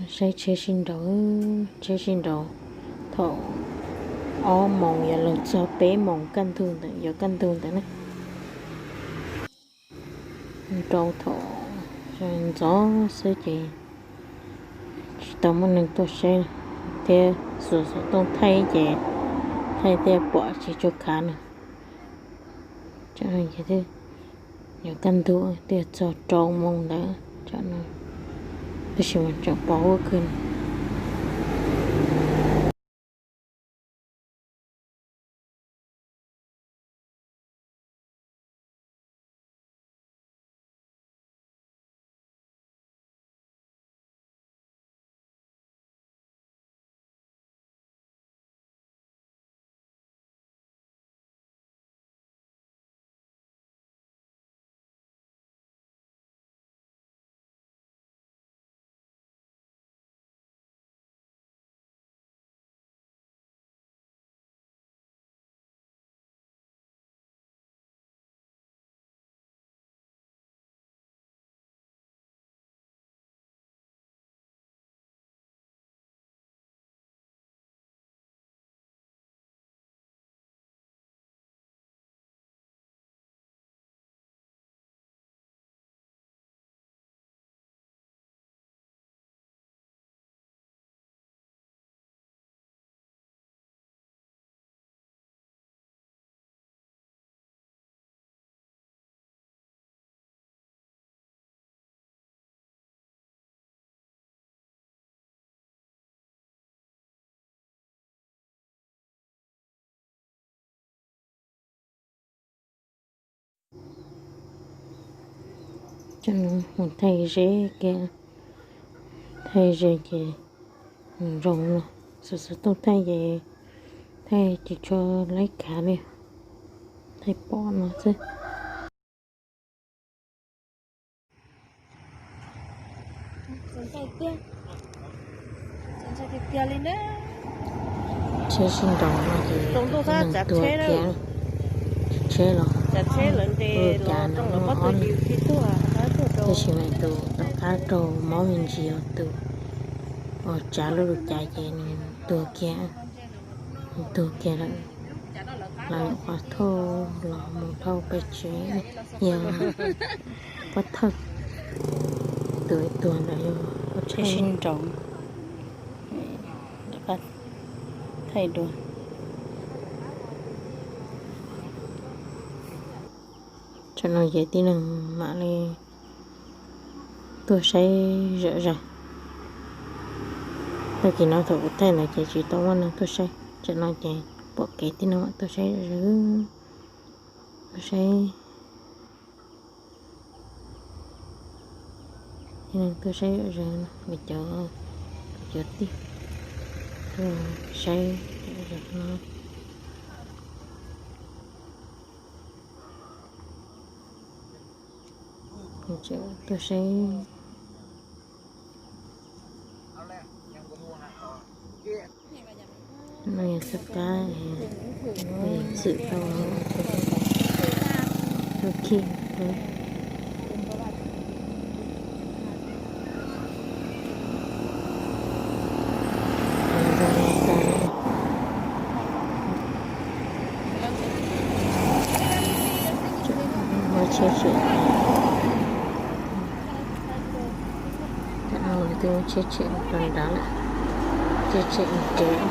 Saib tsheb sib nraus, tsheb sib nraus thaum ob moos yuav luag txog peb moos kaj ntug ntawd, yuav kaj ntug ntawd na. Nraus thaum ntxov xwb ces tsis tau muaj neeg tuaj saib thiab, xuas xov tooj thaij ces thaij thiaj pom tsis tshua khav no. Yuav kaj ntug twb txog rau moos ntawd, tab sis mas tseem pom huab kawg. Mus thaij ze kiag, thaij ze ces zoo no, xuas xov tooj thaij ces thaij tsis tshua laib khav li, thaij pom no xwb. Tsheb sib nraus no ces neeg tuag kiag, tsheb los, ua cas nws muaj ob leeg, tab sis mas tus tom qab raug mob me ntsis, tus uas tsav lub lub cas ces nws tuag kiag, nws tuag kiag lawm. Lawv nyuam qhuav thauj los mus dhau pem tsev, yog pov thawj, tus tuag ntawd yog pov thawj sib nraus, rov qab thaij dua. Tsam no ces tib neeg mam li tuaj saib zom zaws. Tag kis no thaum kuv thaij ntawd ces tsis tau muaj neeg tuaj saib, tsam no ces pom kev tib neeg mam tuaj saib zom zaws. Tuaj saib, tib neeg tuaj saib zom zaws, cov, cov tij tuaj saib zom zaws no. Tuaj saib. No yog xwb kab, xwm tau, tau khij. Muaj tsheb tshiab, tam no twb muaj tsheb tshiab rau nrad lawm, tsheb tshiab mus tsev.